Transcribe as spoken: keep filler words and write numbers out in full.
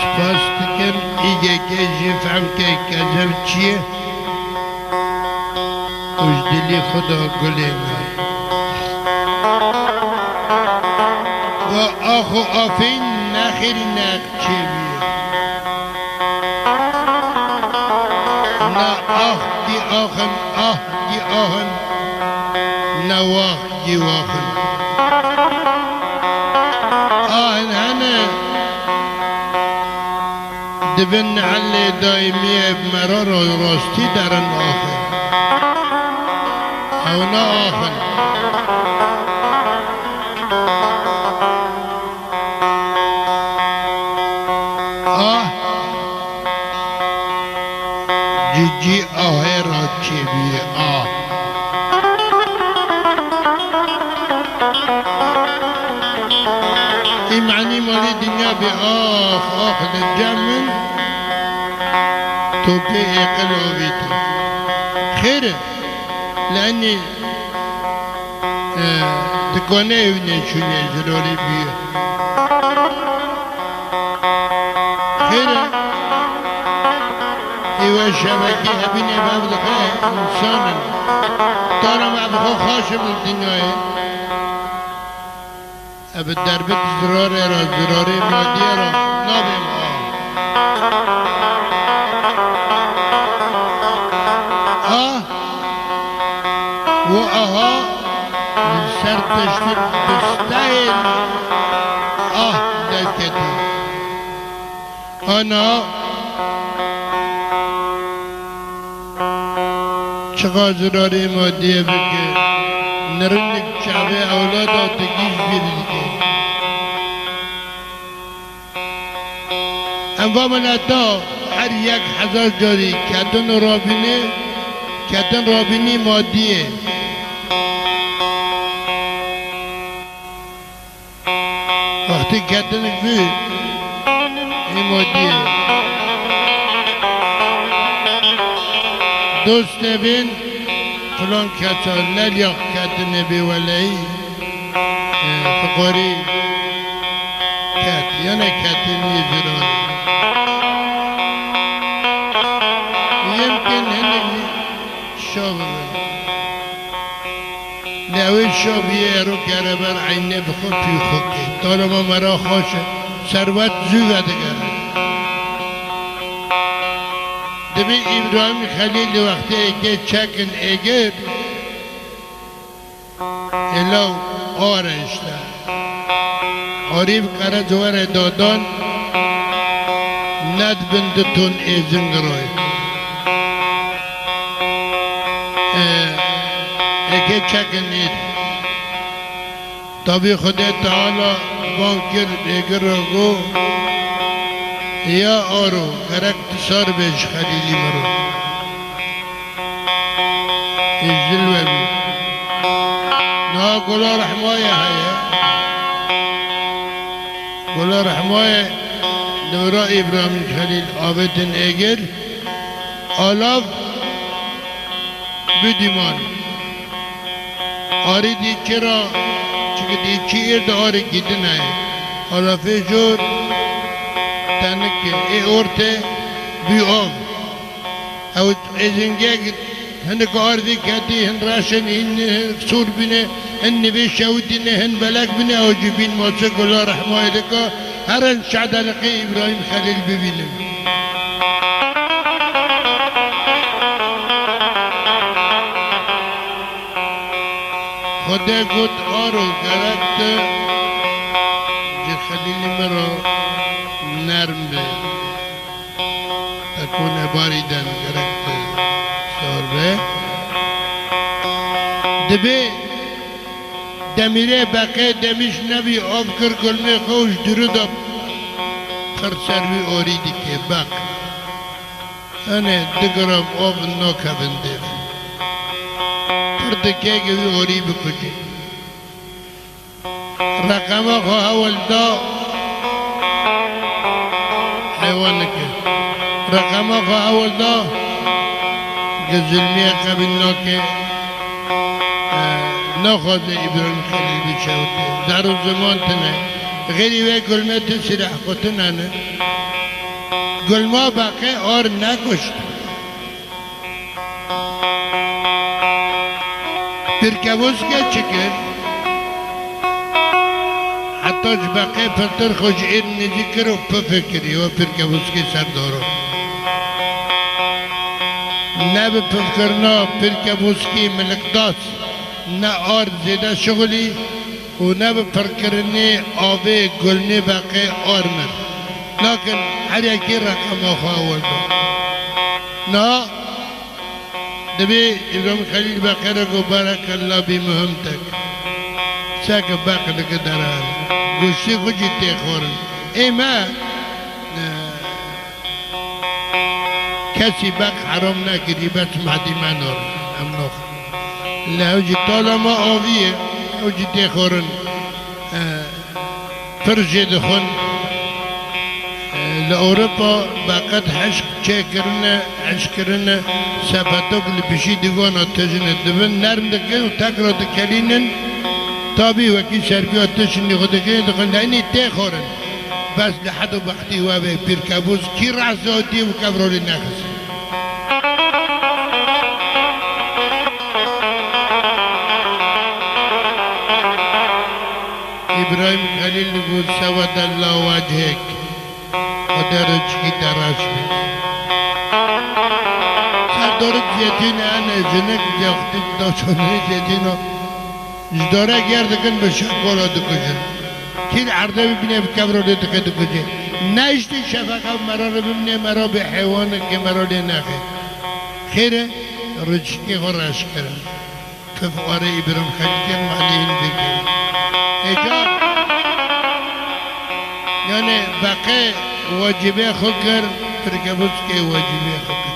Spas dikim, Y G G jî fehm ke kezev çi ye û ji dilî xwe de gulê me. Va ax û afîn nexêrîne çêbûye. Ne ax kî ax in, ah kî ah in, ne wax kî wax in. Ahên hene di bin elê daîmiyê bi me re ra-, rastî derin axê. Ew ne ax in. Ah. Ji cî ahê re çêbûye ah. Î manî malê dinya bê ax, ax li cem min topê êqil avêtî. Xêr e, li enê E, dikane ew nêçûnê zirarî bûye. Xêr e, ê we şevekê hebînê bev dixe însan in. Tara me bi xwe xaş in li dinyayê. E bi derbit zirarê re, zirarê madiyê re nabê ma. Ah! Û aha li ser deştê bisteyên ah derketî. Ana çiqa zirarê madiyê bike, nirinik çavê ewlada digî ji bîr dike. Em va mileta her yek hezar carî ketin û rabînê, ketin rabînî madiyê. Wextê ketinik bû, ê madiyê. Dostê bên filan kesa ne liya ketinê bê weleyî. E, fiqorî ket, yane ketê nî zirarê. Yemkin hinek şa bibin. Lê ew ê Çaviyê ero kere ber eynê bi xwe pî xwe kê. Talema mera xweş e. Serwet zû vedigere. Dibê Îbrahîm Xelîl li wextê êkê çekin êgir, êlaw ar e işte. Arî bi qerec were dadan, nedibin du ton êzing roy. Ê, êkê çekin êd. Tabî Xwedê Teala van kir êgir re got, ya aro, gerek tu sar bê ji Xelîlî min re. Ê zilwe bî. Niha Gula Rehmayê heye. Gula Rehmayê li vira Îbrahîm Xelîl avêtin êgir. Alav bidîman. Arî dî çira, çiki dî çi êr de arî gidine ye. Alafê jor tenik e, ê orte bî av. Ew êzingek hinek ardî ketî, hin reşin, hin, hin sûr bîne, hin nivê şewitîne, hin belek bîne, ew jî bîn maçe Gula Rehmayê dika, herin şadeliqê Îbrahîm Xelîl bibînin. Xwedê got, aro gerek tu ji Xelîlî min re nerm be. Te ku nebarî den gerek tu sar be. Dibê demîrê beqê demîş nebî av kir gulmê xwe û ji dûrî de pir ser wî orî dike beq. Enê du gram av nakevin dêv. Pir dike ke wî orî bikujî. Reqema xwe hewil da heywaneke. Reqema xwe hewil da ke zilmiyê qebîl nake. E, naxwaze Îbrahîm Xelîl biçewite. Zer û ziman tine. Xêrî wê gulmê tu sîleh xwe tune ne. Gulma beqê ar nekuşt. Pirkevûskê çi kir? Heta ji beqê pirtir xwe ji êr nêzîk kir û pifê kiriye we pirkevûskê serdaro. Ne bi pifkirina pirkevûskê milikdas, ne ar zêde şixulî û ne bi pirkirinê avê gulmê beqê ar mir. Lakin her yekê reqema xwe ewil da. Niha Dibê Îbrahîm Xelîl Beqere got, "Berekella bî muhimtek." Seke beq dike deran. Goştê xwe jî tê xwarin. Ê me, e, kesî beq heram nekirî, bes medî me nor. Em nox. Lê ew jî tala me avî ye, ew jî tê xwarin. E, Pir jê dixwin. Li Ewropa beqet hişk çêkirine, hişk kirine, sepetok li pişî dîwana tijine dibin, nerm dikin û tekra dikelînin. Tabî wekî serbiya tişinî xwe dikin, dixwin, lenî tê xwarin. Bes li hed û bextî we bê pîrkebûz, kî rehzatî û kevrolî nexist. Îbrahîm Xelîl got, "Sewedella wechek." Xwedê rizqî te reş bike. Ser dorik zeytûn ene jinik, zextik da çonê zeytûno. Ji dore ger dikin bi şekola dikujin. Kî li erdê bibîne bi kevro lê dike dikuje. Nehiştî şefeqa mera re bimîne, mera bê heywanekê mera lê nexe. Xêr e, rizqê xwe reş kirin. Pif arê Îbrahîm Xelîl kir, malê hîn vê kir. Êca, yani beqê wecibê xwe kir, pirkevûskê wecibê xwe kir.